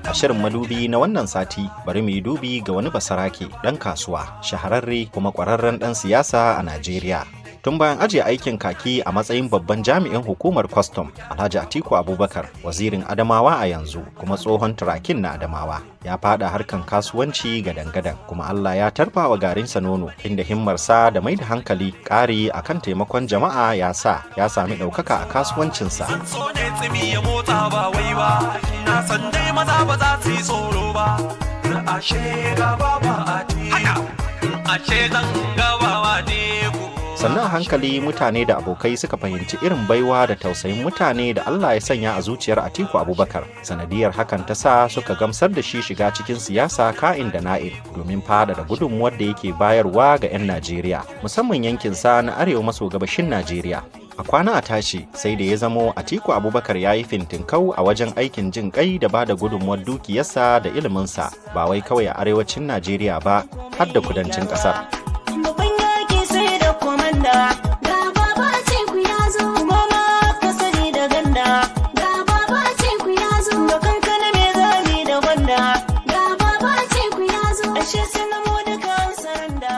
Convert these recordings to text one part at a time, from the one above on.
A shirin madubi na wannan sati, bari mu yi dubi ga wani basarake, ɗan kasuwa, shahararre kuma ƙwararren ɗan siyasa a Najeriya. Tun bayan ajiye aikin kaki a matsayin babban jami'in hukumar kwastam, Alhaji Atiku Abubakar, wazirin Adamawa a yanzu kuma tsohon turakin na Adamawa, ya fada harkan kasuwanci gadan-gadan, kuma Allah ya tarfa wa garinsa nono, inda himmarsa da mai da hankali ƙari akan taimakon jama'a ya sa ya sami ɗaukaka a kasuwancinsa. So ne tsimi ya motsa ba wai ba, na san dai maza ba za su yi tsoro ba. Ashe gaba ba a teku, ashe zan gaba wa teku. Sannan a hankali mutane da abokai suka fahimci irin baiwa da tausayin mutane da Allah ya sanya a zuciyar Atiku Abubakar. Sanadiyar hakan ta sa suka gamsar da shi shiga cikin siyasa ka'in da na'in domin faɗaɗa gudunmuwar da yake bayarwa ga 'yan Najeriya, musamman yankinsa na arewa maso gabashin Najeriya. A kwana a tashi, sai da ya zamo Atiku Abubakar ya yi fintinkau a wajen aikin jin kai da ba da gudunmuwar dukiyarsa da iliminsa, ba wai kawai a arewacin Najeriya ba, har da kudancin ƙasar. Babban yaki sai da komanda. Ga Baba Atiku ya zo, Kuma ma ka sani da ganda. Ga Baba Atiku ya zo, Da kankana mai zami da gwanda. Ga Baba Atiku ya zo. Ashe sun namo duka an saranda.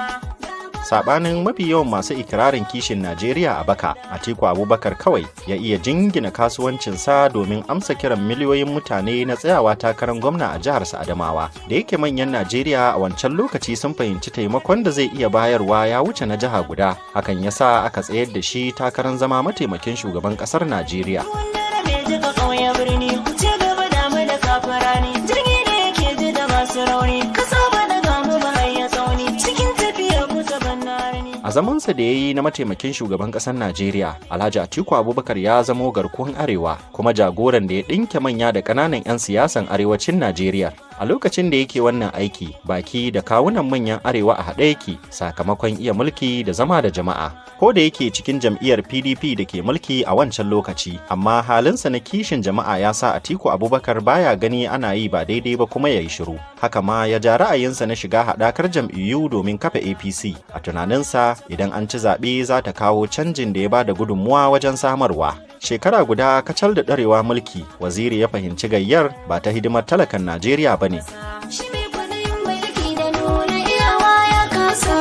Sabanin mafi yawan masu ikirarin kishin Najeriya a baka, Atiku Abubakar kawai ya iya jingina kasuwancinsa domin amsa kiran miliyoyin mutane na tsayawa takarar gwamna a jiharsa Adamawa. Da yake manyan Najeriya a wancan lokaci sun fahimci taimakon da zai iya bayarwa ya wuce na jiha guda, hakan ya sa aka tsayar da shi takarar zama mataimakin shugaban ƙasar Najeriya. Wanda mai jika ƙauye birni, ku ci gaba damu da kafarani. Jirgi da yake ji da masu rauni, kasa ba da gamu ba har ya tsauni. Cikin tafiyar ku ta bannarni. A zamansa da ya yi na mataimakin shugaban ƙasar Najeriya, Alhaji Atiku Abubakar ya zamo garkuwan Arewa kuma jagoran da ya ɗinke manya da ƙananan 'yan siyasan arewacin Najeriya. A lokacin da yake wannan aiki, baki da kawunan manyan Arewa a haɗe yake sakamakon iya mulki da zama da jama'a. Ko da yake cikin jam'iyyar PDP da ke mulki a wancan lokaci, amma halinsa na kishin jama'a ya sa Atiku Abubakar baya gani ana yi ba daidai ba kuma ya yi shiru. Haka ma ya ja ra'ayinsa na shiga haɗakar jam'iyyu domin kafa APC. A tunaninsa, idan an ci zaɓe za ta kawo canjin da ya ba da gudunmuwa wajen samarwa. Shekara guda kacal da ɗarewa mulki, Waziri ya fahimci gayyar ba ta hidimar talakan Najeriya ba ne. Shi mai kwaɗayin mulki da nuna iyawa ya kasa.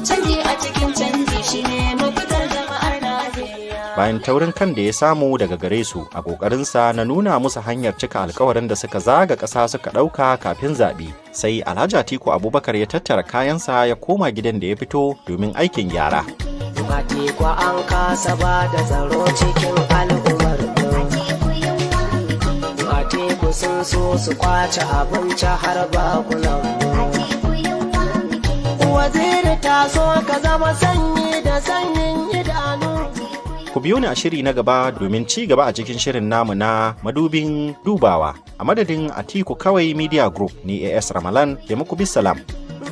Canji a cikin canji shi ne mafitar jama'ar Najeriya. Bayan taurin kan da ya samu daga gare su a ƙoƙarinsa na nuna musu hanyar cika alkawarin da suka zaga ƙasa suka ɗauka kafin zaɓe, sai Alhaji Atiku Abubakar ya tattara kayansa ya koma gidan da ya fito domin aikin gyara. Atiku an kasa ba da tsaro cikin al'ummar mu. Atiku yunwa muke ji. Atiku sun so su kwace abinci har bakunan mu. Atiku yunwa muke ji. Waziri, taso ka zama sanyi da sanyin idanu. Ku biyo ni a shiri na gaba domin ci gaba a cikin shirin namu na Madubin Dubawa. A madadin Atiku Kawai Media Group, ni AS Ramalan ke muku bisalam.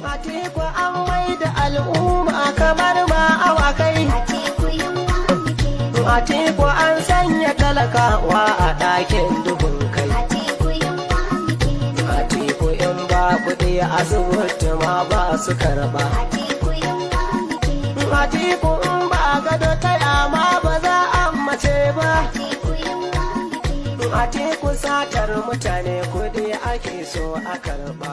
Atiku an mai da al'umma kamar ma awakai. Atiku yunwa muke ji. Atiku an sanya talakawa a ɗakin duhun kai. Atiku yunwa muke ji. Atiku in ba kuɗi asibiti ma ba su karɓa. Atiku yunwa muke ji. Atiku in ba gado ta ma ba za a mace ba. Atiku yunwa muke ji. Atiku satar mutane kuɗi ake so a karɓa.